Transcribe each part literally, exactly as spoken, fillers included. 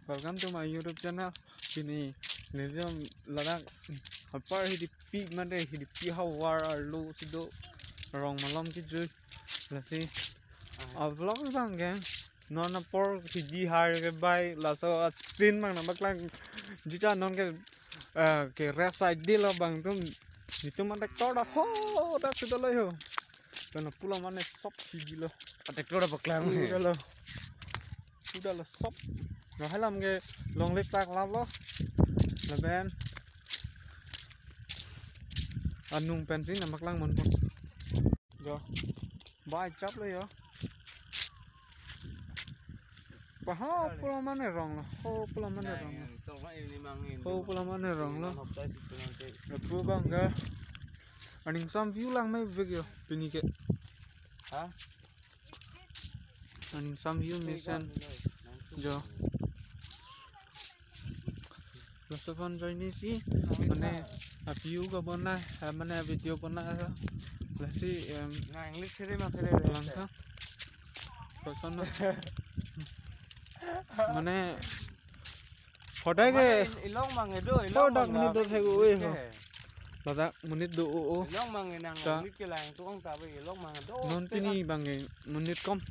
Welcome to my YouTube channel. Pini nelitum ladak apar Hidipi mate Hidipi havar arlo si do, rong malom kejui. Lasi a vlog abang ke non apor hidi har ke bai, laso a scene abang nangpaklangji ta non ke, eh, ke rest side lo abang tum, nelitum mate tractor ta ho, dak si dolo ho. Pen pulo mane sop hidi lo. Tractor ta paklang he. Pulo. Pulo sop. Lo halam ke longle paklap lo. Lapen anung pensi nangpaklang mon po. Jo. Bai chap lo jo. Ba ho pulo mane rong lo. Ho pulo mane rong lo. Ho pulo mane rong lo. Lapu abang ke aning sam view lang mevek jo pini ke. Ha? Aning sam view mesen jo. Laso aphan join si mane a view ke bonai, eh, mane video bonai lasi, em, na English siri ma siri lang tha. Koson na. Mane hodai ke. Mane il-, ilong mang edo, ilong hodak mang mane na do thek oi ho. Ladak monit do o o. Ilong mang nang ta. Monit ke lang tu ang tabe ilong mang do. Non pini abang ke monit kom.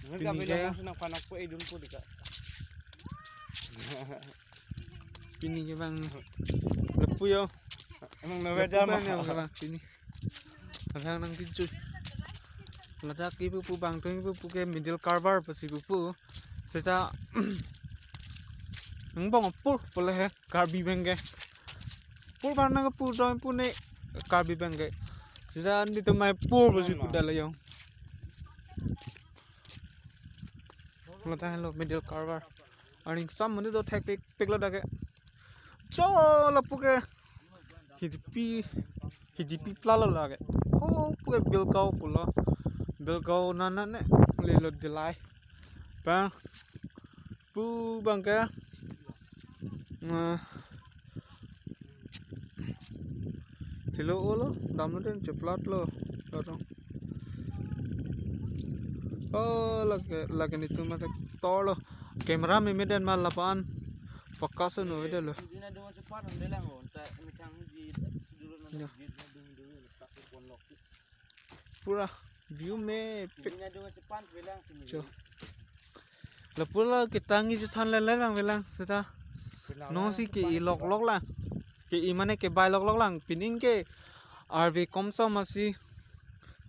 Monit pini ka ke bilang nang panak po edun po dika. Pini ke abang lapu jo. Emang na lapu beda bang mah. Abang pini. Abang nangkejui. Ladak kipu pu abang tung kipu pu ke middle Karbi pusi kipu. Seta angbong apor pule he Karbi abang ke. Pur abang nangpu doi pu ne Karbi abang ke. Seta nelitum mai pur pusi pu dala jo. Ladak lo middle Karbi. Aning sam monit do thek pik pik lo dak ke. Cho lapu ke. Hidipi, Hidipi pla lo lake. Ho pu ke Belgaon pulo. Belgaon nana ne lelo delai. Abang pu abang ke. Nah. Helo olo, damlo den cheplat lo. Lorong. Oh, lake, lake nelitum mate tractor lo. Camera me me den ma lapu-an. Focus no ve lo. Ya. Pura view mepik. Cho. Lapu la ketang isi than le le lang velang seta. Non si ke-i lok lok lang. Ke-i mane kebai lok lok lang. Pining ke arve komsom asi.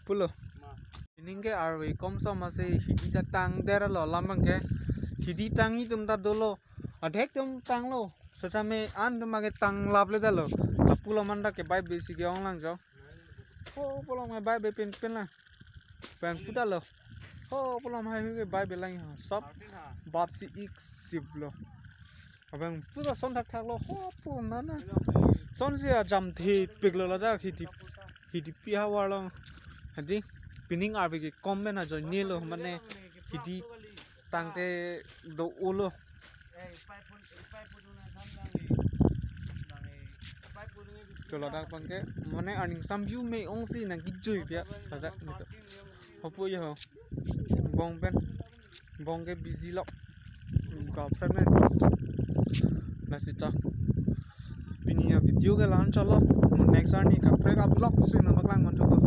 Pulo. Pining ke arve komsom asi hidi ta tang der lo lam abang ke. Hidi tang itum ta dolo. Adhek tum tanglo. Seta me an tum ake tang lap le dalo. Lapu lo manda kebai besi ke-ong lang jo. Ho pulo mai bai be pin pin lang. Abang pu dalo. Ho pulo mai ke bai be lang ha. Sop bap si ik sip lo. Abang pu ta son thak thak lo. Ho pu nana. Son si ajam thepik lo ladak Hidi, Hidipi havar lo. Hadi pining arve ke kom pen ajoine lo mane Hidi tangte do-o lo. Cho ladak abang ke mane aning sam view me-ong si nangkejui pia ladak nelitum. Hopu jo ho. Bong pen. Bong ke busy lo. Girlfriend pen. Lasi ta. Pini a video ke la-an chotlo. Next arni kaprek a vlog si nangpaklang man thupo.